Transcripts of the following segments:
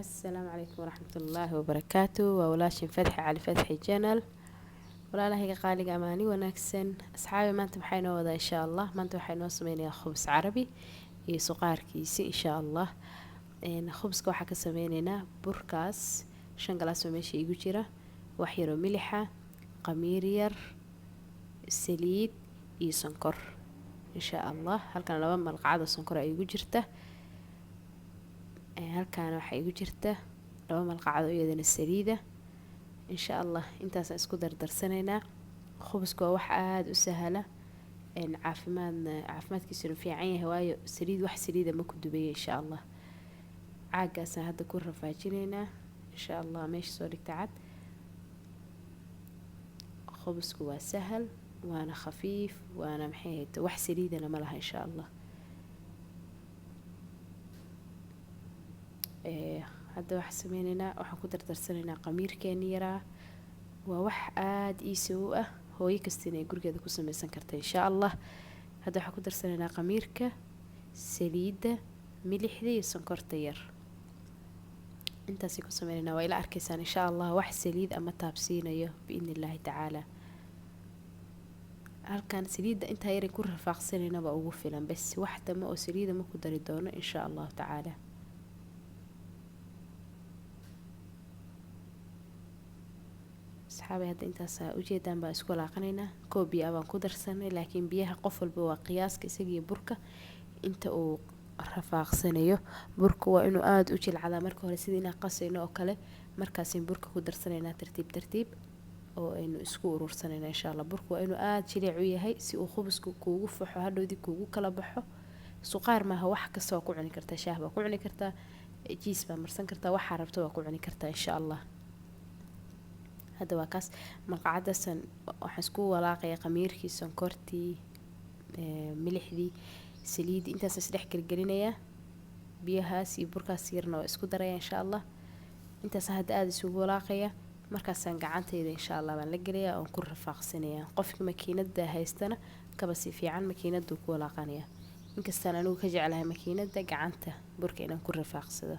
Asalaamu calaykum waraxmatullaahi wabarakaatu. Waa walaashin Fatxi Cali, Fatxi Channel. Walaalahayga qaaliga, amaani wanaagsan. Asxaabi, maanta maxaa inoo wadaa insha Allah? Maanta waxaa inoo sameynayaa khubs carabi iyo suqaarkiisi insha Allah. Khubska waxaa ka sameyneynaa burkaas 5 galaas oo meesha igu jira, wax yaroo milixa, qamiir yar, saliid iyo sonkor insha Allah. Halkan 2 malqacad oo sonkor ay igu jirta, halkaana waxaa igu jirta 2 malqacad oo iyadana saliida insha Allah. Intaasaan isku dardarsanaynaa. Khubska waa wax aada u sahla, caafimaadna, caafimaadkiisuna fiican yahay, waayo saliid, wax saliida ma ku dubayo insha Allah. Caagaasaan hadda ku rafaajinaynaa insha Allah. Meesha soo dhigta cad. Khubsku waa sahal, waana khafiif, waana maxay ahayd, wax saliidana ma laha insha Allah. Hadda waxaan sameyneynaa, waxaan ku dardarsanaynaa qamiirkeeni yaraa. Waa wax aada iisi u ah, hooyo kasta inay gurigeeda ku sameysan karta insha Allah. Hadda waxaan ku darsanaynaa qamiirka, saliidda, milixda iyo sonkorta yar. Intaasay ku sameyneynaa, waa ila arkaysaan insha Allah. Wax saliid ama taabsiinayo biidni illaahi tacaala. Halkan saliidda intaa yaray ku rafaaqsanayna baa ugu filan bes, wax dame oo saliida ma ku dari doono insha Allahu tacaala. Asxaabay, hadda intaasaa ujeedaan baa isku walaaqanaynaa. Koob biyo ah baan ku darsanay, laakiin biyaha qof walba waa qiyaaska isagiyo burka inta uu rafaaqsanayo. Burka waa inuu aada u jilcadaa marka hore, sidii inaan qasayno oo kale. Markaasayn burka ku darsanaynaa tartiib tartiib oo aynu isku uruursanayna insha Allah. Burka waa inuu aada jiliec u yahay si uu khubisku kuugu faxo, hadhowdii kuugu kala baxo. Suqaar maaha, wax kasta waa ku cuni kartaa. Shaah baa ku cuni kartaa, jiis baa marsan kartaa, waxaa rabto waa ku cuni kartaa insha Allah. Hadda waa kaas, malqacadaasan waxaan isku walaaqaya qamiirkii, sonkortii, milixdii, saliiddii, intaas isdhex gelgelinayaa. Biyahaas iyo burkaas yarna waa isku daraya insha Allah. Intaas hadda aada isugu walaaqaya. Markaasaan gacantayda insha Allah baan la gelayaa oon ku rafaaqsanayaa. Qofkii makiinada haystana kaba si fiican, makiinaduu ku walaaqanaya, inkastaan anigu ka jeclahay makiinada gacanta burka inaan ku rafaaqsado.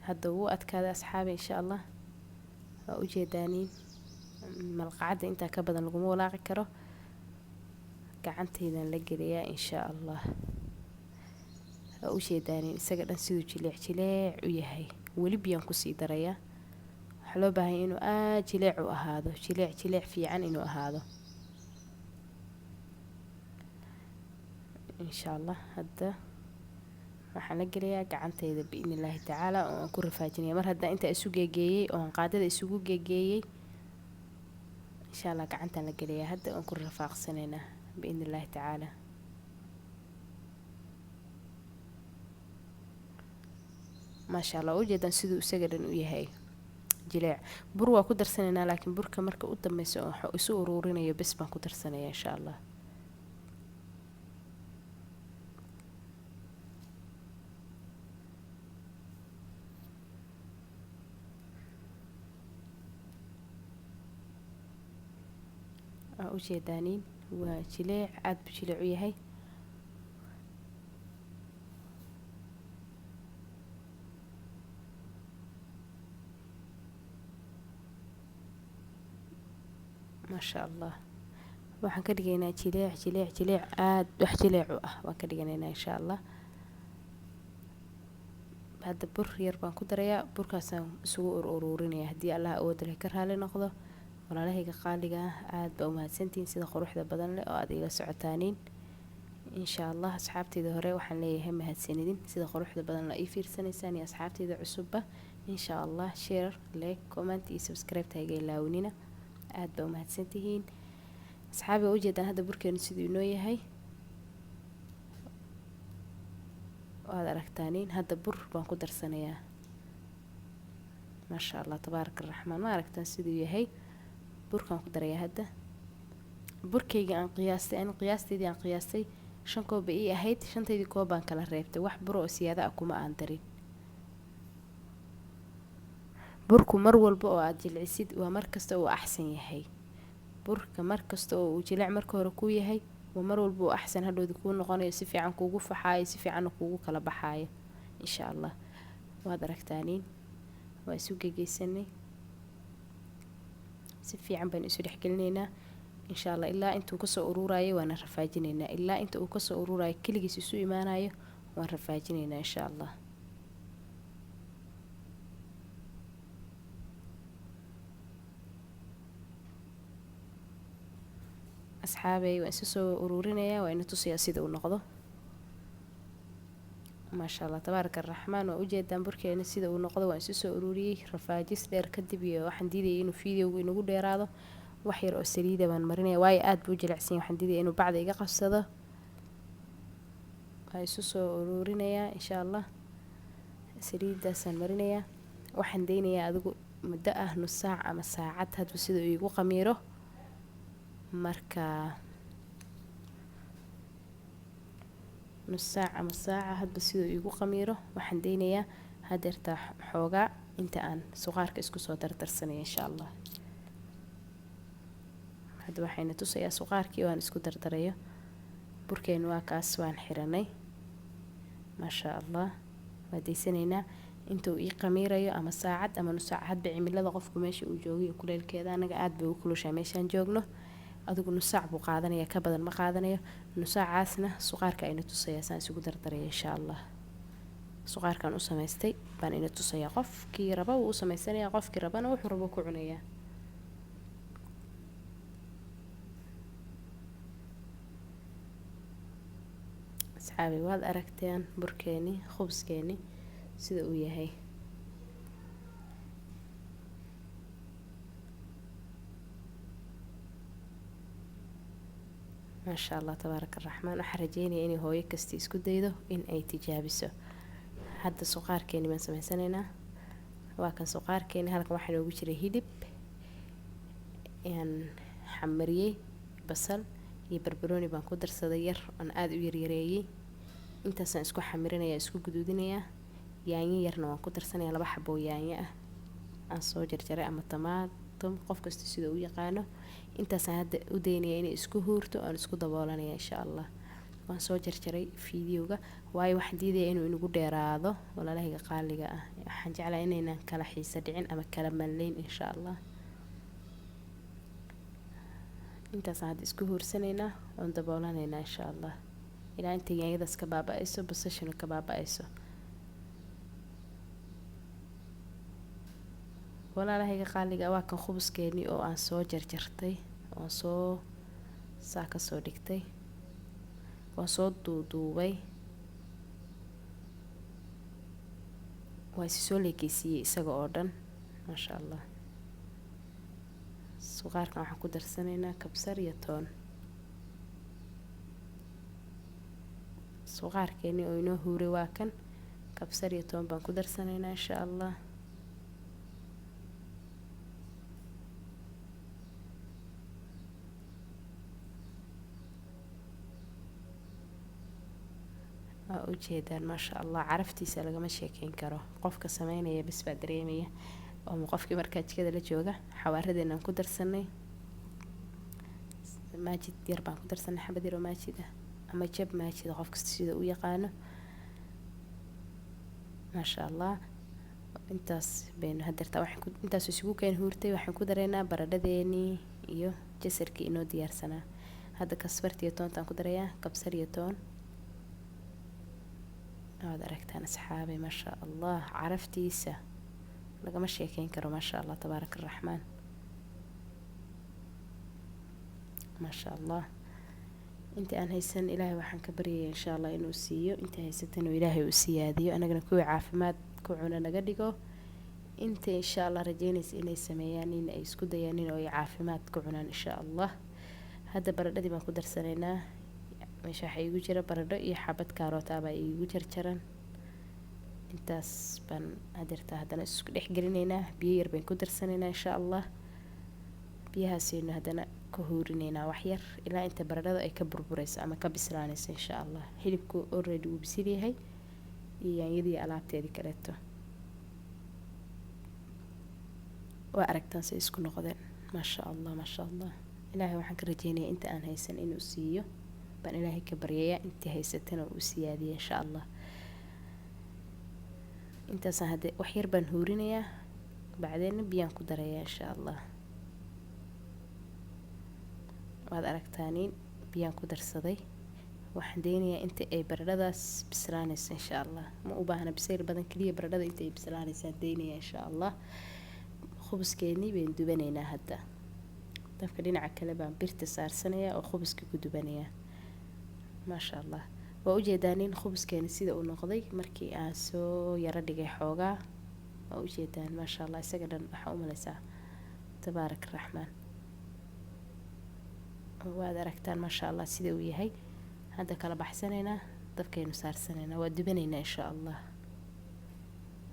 Hadda wuu adkaaday asxaabi insha Allah, waa ujeedaaniin. Malqacadda intaa ka badan laguma walaaqi karo. Gacantaydan la gelayaa insha Allah. Waa ujeedaaniin isaga dhan siduu jileec jileec u yahay. Weli biyaan kusii darayaa. Waxaa loo baahanya inuu aada jileec u ahaado, jileec jileec fiican inuu ahaado insha Allah. Hadda waxaan la gelayaa gacantayda biidni illaahi tacaala oo aan ku rafaajinaya. Mar haddaan intaa isu geegeeyey oo aan qaadada isugu geegeeyey insha Allah, gacantaan la gelayaa hadda oon ku rafaaqsanaynaa biidni illaahi tacaala. Maasha Allah, ujeedaan siduu isaga dhan u yahay jileec. Bur waa ku darsanaynaa, laakiin burka marka u dambeysa oo waxa isu uruurinayo bes baan ku darsanaya insha Allah. Waa ujeedaaniin, waa jileec, aada buu jileec u yahay. Maasha Allah, waxaan ka dhigaynaa jileec jileec jileec, aada wax jileec u ah waan ka dhiganaynaa insha Allah. Hadda bur yar baan ku darayaa, burkaasaan isugu ur uruurinaya haddii Allah awood leh ka raali noqdo. Walaalahayga qaaliga ah, aada baa umahadsantihiin sida quruxda badan leh oo aada iila socotaaniin insha Allah. Asxaabteyda hore waxaan leeyahay mahadsanidin sida quruxda badan la ii fiirsanaysaan, iyo asxaabteyda cusubba insha Allah. Share, like, comment iyo subscribe taaga ilaawinina. Aada baa umahadsantihiin asxaabi. Waa ujeedaan hadda burkeenu siduu inoo yahay, waad aragtaaniin. Hadda bur baan ku darsanayaa. Maasha Allah, tabaaraka araxmaan, ma aragtaan siduu yahay? Burkaan ku darayaa hadda. Burkayga aan qiyaastay, ani qiyaasteydii aan qiyaastay 5 koob bay ii ahayd. Shantaydii koob baan kala reebtay, wax bur oo siyaada ah kuma aan darin. Burku mar walba oo aada jilcisid waa mar kasta uu axsan yahay. Burka mar kasta oo uu jilic marka hore ku yahay Waa mar walba uu axsan hadhowda kuu noqonayo, si fiican kuugu faxaayo, si fiicanna kuugu kala baxaayo insha Allah. Waad aragtaaniin, waa isu gegeysanay, si fiican baan isu dhexgelinaynaa insha Allah. Ilaa intuu kasoo uruurayo waana rafaajinaynaa, ilaa inta uu kasoo uruurayo keligiis isu imaanayo waan rafaajinaynaa insha Allah. Asxaabey, waan isu soo uruurinayaa, waa ina tusayaa sida uu noqdo. Maasha Allah, tabaaraka araxmaan. Waa ujeedaan burkeena sida uu noqdo. Waan isu soo uruuriyey rafaajis dheer kadib, iyo waxaan diidayay inuu fiidiyowgu inagu dheeraado. Wax yar oo saliida baan marinaya, waayo aad buu u jilicsan yahay, waxaan diidaya inuu bacda iga qabsado. Waan isu soo uruurinayaa insha Allah, saliidaasaan marinayaa. Waxaan daynayaa adigu muddo ah nus saac ama saacad, hadba sida uu igu qamiiro. Marka nus saac ama saaca, hadba siduu iigu qamiiro. Waxaan daynayaa hadeertaa xoogaa inta aan suqaarka isku soo dardarsanaya insha Allah. Hadda waxayna tusayaa suqaarkii oo aan isku dardarayo. Burkeenu waa kaas, waan xiranay, maasha Allah. Waa daysanaynaa inta uu ii qamiirayo, ama saacad ama nus saac, hadba cimilada qofku meesha uu joogay iyo kuleylkeeda. Anaga aad bay u kulushaa meeshaan joogno. Adigu nus saac buu qaadanaya, ka badan ma qaadanayo. Nus saacaasna suqaarka ayna tusayaa saan isugu dardaraya insha Allah. Suqaarkan u samaystay baan ina tusayaa. Qofkii raba wuu u samaysanayaa, qofkii rabana wuxuu rabo ku cunayaa. Asxaabi, waad aragteen burkeeni, khubskeeni sida uu yahay. Maasha Allah, tabaaraka araxmaan. Waxaan rajeynaya inay hooyo kasta isku daydo in ay tijaabiso. Hadda suqaarkeeni baan samaysanaynaa. Waa kan suqaarkeeni. Halkan waxaa noogu jiray hilib aan xamariyey, basal iyo barbarooni baan ku darsaday yar oon aada u yaryareeyey. Intaasaan isku xamirinaya, isku guduudinayaa. Yaanyo yarna waan ku darsanaya, 2 xabo yaanyo ah aan soo jarjaray, ama tamaatom, qof kasta sida u yaqaano. Intaasaan hadda u daynaya inay isku huurto, aan isku daboolanaya insha Allah. Waan soo jarjaray fiidiyowga, waayo waxaan diidaya inuu inagu dheeraado. Walaalahayga qaaliga ah, waxaan jeclaa inaynan kala xiisa dhicin ama kala malleyn insha Allah. Intaasaan hadda isku huursanaynaa oon daboolanaynaa insha Allah, ilaa intay yaanyadaas ka baaba-ayso, basashana ka baaba-ayso. Walaalahayga qaaliga, waa kan khubuskeeni oo aan soo jarjartay, oon soo saa kasoo dhigtay, waan soo duuduubay, waa isi soo leekeysiiyey isaga oo dhan, maasha Allah. Suqaarkan waxaan ku darsanaynaa kabsar iyo toon. Suqaarkeeni oo inoo huuray waa kan, kabsar iyo toon baan ku darsanaynaa insha Allah. Waa ujeedaan, maasha Allah, caraftiisa lagama sheekeyn karo. Qofka sameynaya bes baa dareemaya, ama qofkii markaa jikada la jooga. Xawaaradeenaan ku darsanay, maajid yar baan ku darsanay, xabad yar oo maajid ah ama jab maajid, qof kasta sida u yaqaano, maasha Allah. Intaas baynu hadeertaa waxaan ku intaas isugu keen huurtay. Waxaan ku dareynaa baradhadeenii iyo jasarkii inoo diyaarsanaa. Hadda kasbarta iyo toontaan ku darayaa, kabsar iyo toon. Waad aragtaan asxaabi, maasha Allah, caraftiisa lagama sheekeyn karo, maasha Allah, tabaaraka araxmaan, maasha Allah. Inta aan haysan Ilaahay waxaan ka baryaya insha Allah inuu siiyo, inta haysatan uu Ilaahay u siyaadiyo, anagana kuwii caafimaad ku cuna naga dhigo. Inta insha Allah rajeynaysa inay sameeyaan, in ay isku dayaan in ay caafimaad ku cunaan insha Allah. Hadda baradhadii baan ku darsanaynaa. Meesha waxaa iigu jira baradho iyo xabad kaaroota baa iigu jarjaran. Intaas baan hadeertaa haddana isku dhex gelinaynaa. Biyo yar baan ku darsanaynaa insha Allah. Biyahaasaynu haddana ka huurinaynaa wax yar, ilaa inta baradhada ay ka burburayso ama ka bislaanayso insha Allah. Hilibku already wuu bisil yahay, iyo yaanyadii alaabteedii kaleeto. Waa aragtaan say isku noqdeen, maasha Allah, maasha Allah. Ilaahay waxaan ka rajeynayaa inta aan haysan inuu siiyo. Baan Ilaahay ka baryayaa, intii haysatana uu siyaadiya, insha Allah. Intaasaan hadde wax yar baan huurinayaa, bacdeenna biyaan ku darayaa, insha Allah. Waad aragtaaniin, biyaan ku darsaday. Waxaan daynayaa inta ay baradhadaas bislaanayso, insha Allah. Ma u baahna bisayl badan, keliya baradhada inta ay bislaanaysaan daynaya, insha Allah. Khubuskeennii baynu dubanaynaa hadda. Dabka dhinaca kale baan birta saarsanayaa oo khubuska ku dubanayaa. Maasha Allah, waa ujeedaan khubuskeeni sida uu noqday markii aan soo yaro dhigay xoogaa. Waa ujeedaan, maasha Allah, isaga dhan waxaa u maleysaa, tabaarak raxmaan. Waad aragtaan, maasha Allah, sida uu yahay. Hadda kala baxsanaynaa, dabkaynu saarsanaynaa, waa dubanaynaa, insha Allah.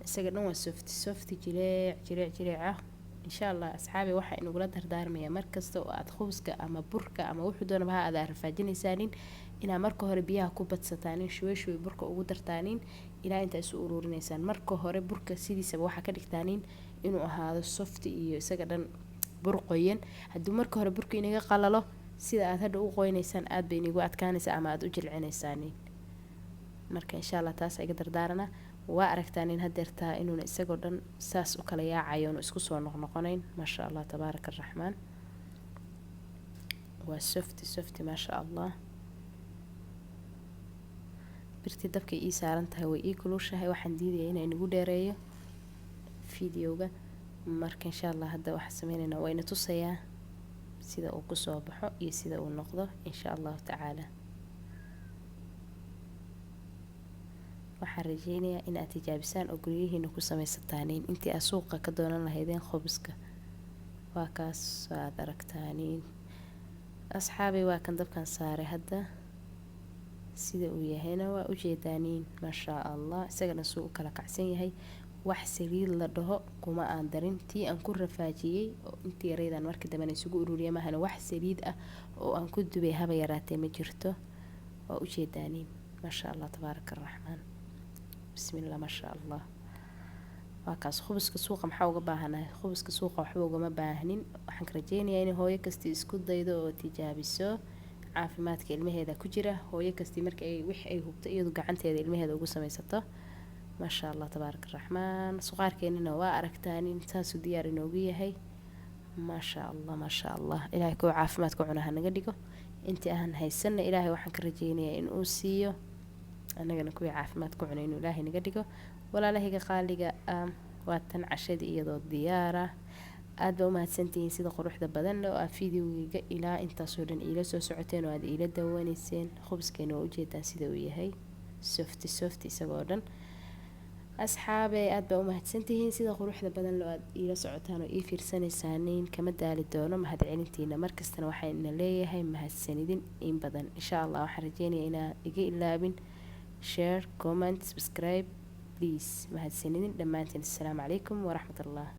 Isaga dhan waa soft soft, jileec jileec jileec ah, insha Allah. Asxaabi, waxaa inagula dardaarmayaa, markasta oo aad khubuska ama burka ama wuxuu doonaba ha aad rafaajinaysaanin, inaa marka hore biyaha ku badsataanin, shuwey shuwey burka ugu dartaanin ilaa intaa isu ururinaysaan. Marka hore burka sidiisaba waxaa ka dhigtaanin inuu ahaado soft iyo isaga dhan bur qoyan. Haddii marka hore burka inaga qalalo, sida aad hadha u qoynaysaan aad bay inigu adkaanaysaa ama aada u jilcinaysaanin. Marka, insha Allah, taas iga dardaarana. Waa aragtaan in hadeertaa inuuna isagoo dhan saas u kala yaacayo, oonu isku soo noqnoqonayn. Maasha Allah, tabaaraka araxmaan, waa soft soft, maasha Allah. Birtii dabkay ii saaran tahay, way ii kulushahay. Waxaan diidaya inay nagu dheereeyo videoga. Marka, insha Allah, hadda waxaan sameyneynaa, waa ina tusayaa sida uu kusoo baxo iyo sida uu noqdo, insha Allahu tacaala. Waxaan rajeynayaa in aad tijaabisaan oo guryihiina ku sameysataaniin intii aad suuqa ka doonan lahaydeen khubuska. Waa kaas, waad aragtaaniin, asxaabay. Waa kan dabkan saaray hadda, sida uu yahayna waa ujeedaaniin, maasha Allah. Isagana suu u kala kacsan yahay, wax saliid la dhaho kuma aan darin. Tii aan ku rafaajiyey oo intii yaraydan markii dambena isugu ururiya mahana, wax saliid ah oo aan ku dubay haba yaraatee ma jirto. Waa ujeedaaniin, maasha Allah, tabaaraka araxmaan, bismillah, maasha Allah. Waa kaas khubuska. Suuqa maxaa uga baahanahay? Khubuska suuqa waxba ugama baahnin. Waxaan ka rajeynayaa inay hooyo kasti isku daydo oo tijaabiso. Caafimaadka ilmaheeda ku jira hooyo kastii marka ay wix ay hubto iyadu gacanteeda ilmaheeda ugu sameysato. Maasha Allah, tabaaraka araxmaan. Suqaarkeenina waa aragtaanin, saasuu diyaar inoogu yahay. Maasha Allah, maasha Allah. Ilaahay kuwa caafimaadka cuna ha naga dhigo. Intii aan haysanna Ilaahay waxaan ka rajeynayaa in uu siiyo, annagana kuwii caafimaad ku cuna inuu Ilaahay naga dhigo. Walaalahayga qaaliga ah, waa tan cashadii iyadoo diyaara. Aad baa umahadsantihiin sida quruxda badan leh oo aad videogeyga ilaa intaasoo dhan iila soo socoteen oo aad iila daawanayseen. Khubskeena waa ujeedaan sida uu yahay, soft soft isagoo dhan. Asxaabe, aad baa umahadsantihiin sida quruxda badan loo aad iila socotaan oo ii fiirsanaysaaniin. Kama daali doono mahadcelintiina. Markastana waxaan leeyahay mahadsanidin in badan. Insha Allah, waxaan rajeynaya inaa iga ilaabin share, comment, subscribe, please. Mahadsanidin dhammaantiin. Assalaamu calaykum waraxmat Allah.